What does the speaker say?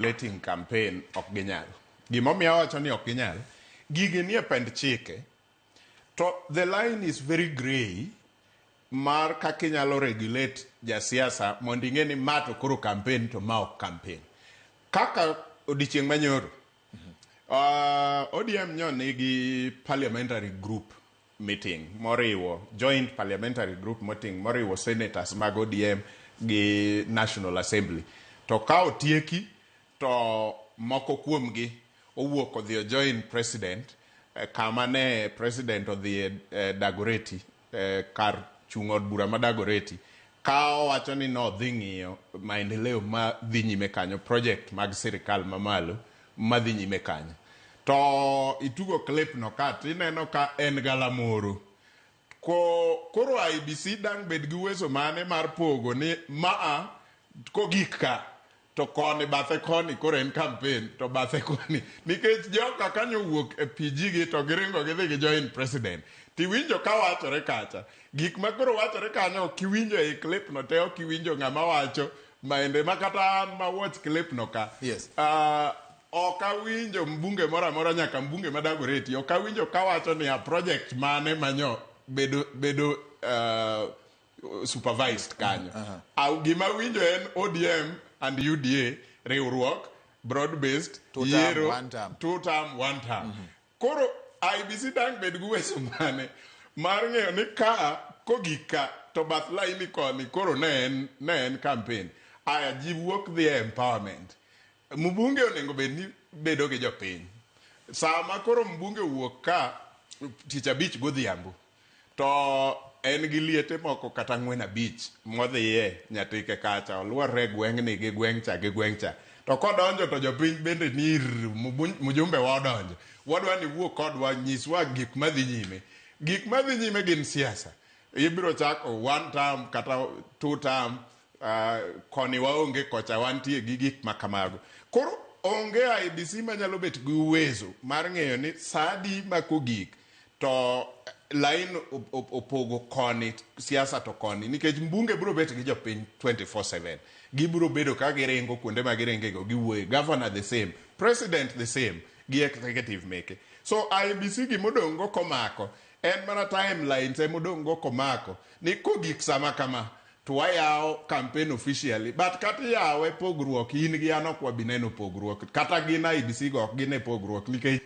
Regulating campaign ok ginyal. Gimomiyo awacho ni ok ginyal, gigi nie pend chike to the line is very grey mar kaka inyalo regulate jasiasa mondo ing'e ni ma to koro campaign to ma ok campaign. Kaka odiochieng' manyoro, ODM nyo nigi parliamentary group meeting moriwo joint parliamentary group meeting moriwo senators mag ODM gi National Assembly. To ka otieki to moko kuomgi owuok odhi o join president kama ne president odhi e Dagoretti, kar chung' od bura ma Dagoretti, ka owacho ni nodhi ng'iyo maendeleo ma dhi nyime kanyo, project mag sirikal mamalo madhi nyime kanyo. To itugo clip no ka tineno ka en galamoro. Ko koro IEBC dang' bed gi uwezo mane mar pogo ni maa kogik ka to koni bathe koni koro en campaign to bathe koni, nikech joka kanyo owuok e PG gi to giringo gidhi gi join president, tiwinjo ka wachore kacha gik ma koro wachore kanyo ok iwinjo ei clip no te, ok iwinjo ng'ama wacho maende ma kata an ma watch clip no ka. Ok awinjo mbunge moro amora, nyaka mbunge ma Dagoretti, ok awinjo kawacho ni a project mane manyo bedo supervised kanyo. Gima awinjo en ODM and UDA riwruok broad based. Two term, yiero one term. Two term, one term. Koro IEBC dang' bed gi uwezo mane mar ng'eyo ni ka kogik ka to bath laini koni koro ne en campaign? Aya, ji wuok dhi e empowerment. Mbunge onego bed ni bedo gi jopiny sama koro mbunge owuok ka tich abich godhiambo to en gi liete moko kata 4 5 modhiye Nyatike kacha, oluorre e gweng'ni gi gweng' cha gi gweng' cha, to kodonjo to jopiny bende ni ir mjumbe wa odonjo, wadwa ni wuo kodwa, nyiswa gik madhi nyime. Gik madhi nyime gin siasa, ibiro chako one term kata two term, koni waonge, kocha wantie gi gik ma kamago. Koro onge IEBC manyalo bet gi uwezo mar ng'eyo ni sa adi ma kogik to line opogo koni siasa to koni, nikech mbunge biro bet gi jopiny 24/7, gibiro bedo ka giringo kuonde ma giringego giwuoye, governor the same, president the same, gi executive meke. So IEBC gimodong' go komako en mana timelines emodong' go komako ni kogik sama kama to wayawo campaign officially. But kata iyawe, pogruok in gi an ok wabi neno pogruok, kata gin IEBC go ok gine pogruok nikech